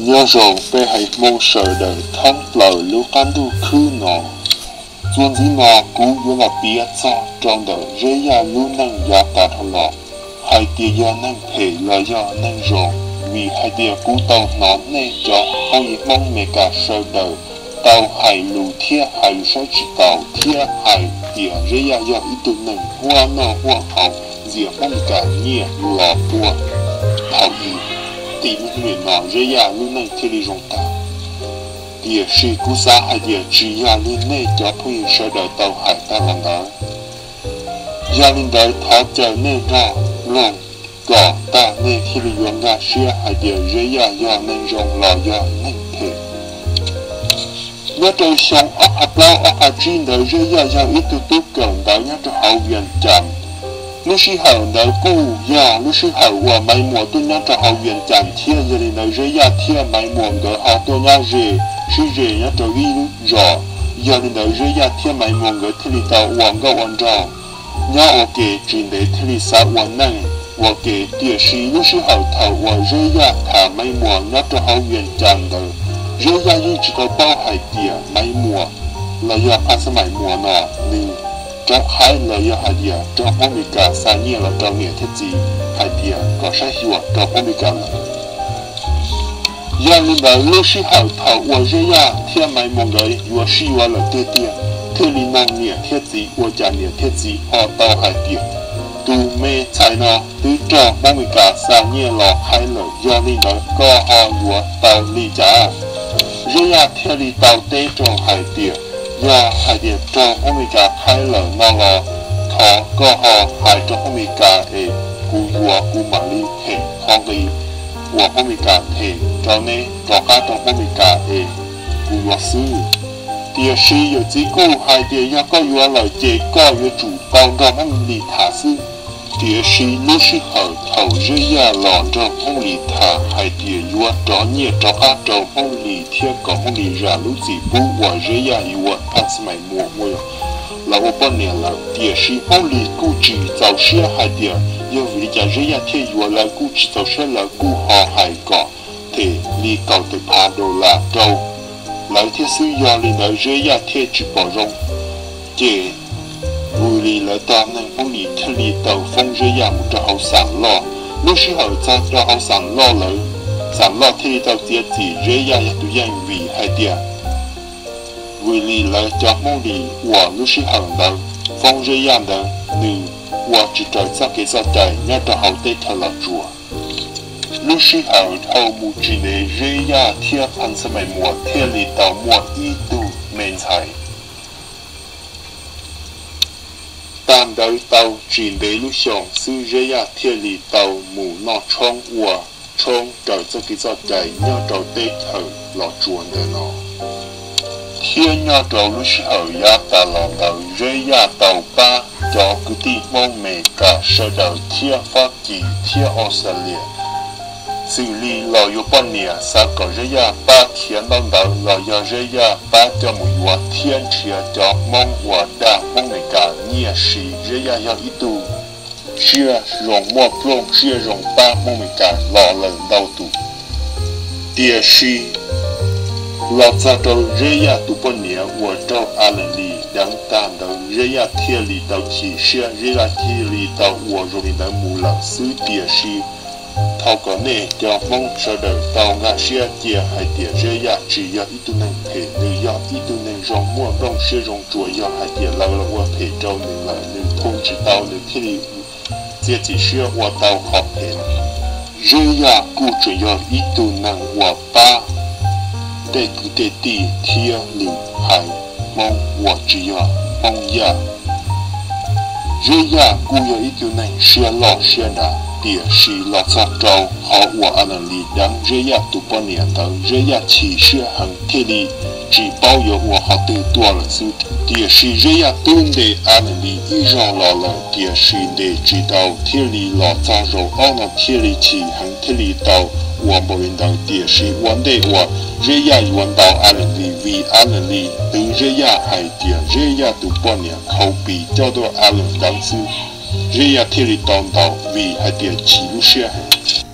Nyob zoo peb haiv Hmoob sawv daws thoob plaws lub qab ntuj khwb no. Txuas ntxiv no kuv yuav los piav txog rau ntawm Zeb Yaj lub neej yav tas dhau los, hais tias yog neeg phem los yog neeg zoo, vim hais tias kuv tau hnov nej cov phooj ywg Hmoob Amelikas sawv daws tau hais lus thiab hais lus saib tsis taus thiab hais tias Zeb Yaj yog ib tug neeg huaj noj huaj haus ntxias Hmoob Amelikas nyiaj los puag thaum ub. Tim lub hnub no Zeb Yaj lub neej thiaj li zoo tag. Tiam sis kuv xav hais tias tsis yog li nej cov phooj ywg sawv daws tau hais tag los ntawd. Yog li ntawd thov caw nej nrog mloog kom tag nej thiaj li yuav nkag siab hais tias Zeb Yaj yog neeg zoo los yog neeg phem. Nyob rau xyoo ob phav plaub ob phav tsib ntawd Zeb Yaj yog ib tug tub kawm ntawv nyob rau hauv Vias Cas. Lub sij hawm ntawd kuj yog lub sij hawm uas Maiv Muas tuaj nyob rau hauv Vias Cas thiab, yog li ntawd Zeb Yaj thiab Maiv Muas nkawd ho tuaj nyob ze sib ze nyob rau ib lub zos. Yog li ntawd Zeb Yaj thiab Maiv Muas nkawd thiaj li tau ua nkauj ua nraug nyob ua ke tsis ntev thiaj li xav ua neej ua ke. Tiam sis lub sij hawm thaum uas Zeb Yaj tham Maiv Muas nyob rau hauv Vias Cas ntawd, Zeb Yaj yeej tsis tau paub hais tias Maiv Muas los yog Phas Xab Mais Muas no nws rov qhaib los yog hais tias raug Hmoob Amelikas xa nyiaj los rau niam thiab txiv hais tias kom saib xyuas rau Hmoob Amelikas lawm. Yog li ntawd lub sij hawm thaum uas Zeb Yaj thiab Maiv Muas nkawd yuav sib yuav lawm tiag tiag, thiaj li noog niam thiab txiv ua cas niam thiab txiv ho tau hais tias tus me ntxhais no twb raug Hmoob Amelikas xa nyiaj los qhaib lawm, yog li ntawd koj ho yuav tau li cas? Zeb Yaj thiaj li tau teb rau hais tias yog hais tias raug Hmoob Amelikas qhaib lawm no los thov koj ho hais rau Hmoob Amelikas es kuv yuav kuv mam li them qhov nqi uas Hmoob Amelikas them rau neb rov qab rau Hmoob Amelikas es kuv yuav xwb. Tiam sis yawm txiv kuj hais tias yog koj yuav lawm ces koj yuav tsum tau nrog Hmoob Lis tham xwb. Tiam sis lub sij hawm thaum Zeb Yaj los nrog Hmoob Lis tham hais tias yuav rov nyiaj rov qab rau Hmoob Lis thiab kom Hmoob Lis zam lub txim pub uas Zeb Yaj yuav Phas Xab Mais Muas ua los ua poj niam lawm, tiam sis Hmoob Lis kuj tsis txaus siab hais tias yog vim li cas Zeb Yaj thiaj yuav, lawv kuj tsis txaus siab, lawv kuj ho hais kom them li kaum tawm phav dollar rau lawv thiab xwb. Yog li ntawd Zeb Yaj thiaj tsis pom zoo, ces vim li lawv tog neeg Hmoob Lis thiaj li tau foob Zeb Yaj mus rau hauv xam loj. Lub sij hawm txog rau hauv xam loj lawm, xam loj thiaj li tau txiav txim Zeb Yaj yog tus yeej vim hais tias vim li lawv cov Hmoob Lis uas lub sij hawm ntawd foob Zeb Yaj ntawd nws ua tsis raws txoj kev txoj cai nyob rau hauv teb chaws Los Tsuas. Lub sij hawm dhau mus tsis ntev Zeb Yaj thiab Phas Xab Mais Muas thiaj li tau muaj ib tug me ntxhais. Tag ntawd tau tsis ntev lub xyoo xwb Zeb Yaj thiaj li tau mus noj tshoob ua tshoob raws txoj kev txoj cai nyob rau teb chaws Los Tsuas ntawm no. Thiab nyob rau lub sij hawm yav tas los ntawd Zeb Yaj tau pab cov kwv tij Hmoob Mes Kas sawv daws thiab Fab Kis thiab Australia xws li los yuav poj niam, xav kom Zeb Yaj pab khiav ntaub ntawv los yog Zeb Yaj pab coj mus yuav thiab nrhiav cov Hmoob uas dag Hmoob Mes Kas nyiaj siv. Zeb Yaj yog ib tug siab zoo muaj plooj siab zoo pab Hmoob Mes Kas los lawm ntau tus. Tiam sis los txog rau Zeb Yaj tus poj niam uas raug As Lees Lis deev tag ntawd Zeb Yaj thiaj li tau chim siab, Zeb Yaj thiaj li tau ua zoo li ntawd mus lawm xwb. Tiam sis thov kom nej cov Hmoob sawv daws tau nkag siab cia hais tias Zeb Yaj tsis yog ib tug neeg phem, nws yog ib tug neeg zoo muaj nplooj siab zoo, tsuas yog hais tias lawv los ua phem rau nws lawm nws thu tsis tau nws thiaj li txiav txim siab ua tau qhov phem. Zeb Yaj kuj tseem yog ib tug neeg uas pab tej kwv tej tij thiab lwm haiv Hmoob uas tsis yog Hmoob Yaj. Zeb Yaj kuj yog ib tug neeg siab loj siab dav, tiam sis los txog rau qhov uas As Lees Lis deev Zeb Yaj tus poj niam ntawd Zeb Yaj chim siab heev thiaj li tsis paub yuav ua qhov twg tuaj lawm xwb. Tiam sis Zeb Yaj twb ntes As Lees Lis ib zaug los lawm tiam sis ntes tsis tau thiaj li los txog zaum ob no thiaj li chim heev thiaj li tau ua npaum li ntawd. Tiam sis ua ntej uas Zeb Yaj yuav ntaus As Lees Lis vim As Lees Lis twv Zeb Yaj hais tias Zeb Yaj tus poj niam khau pis coj tuaj As Lees deev xwb. Zeb Yaj thiaj li tau ntaus vim hais tias chim lub siab heev.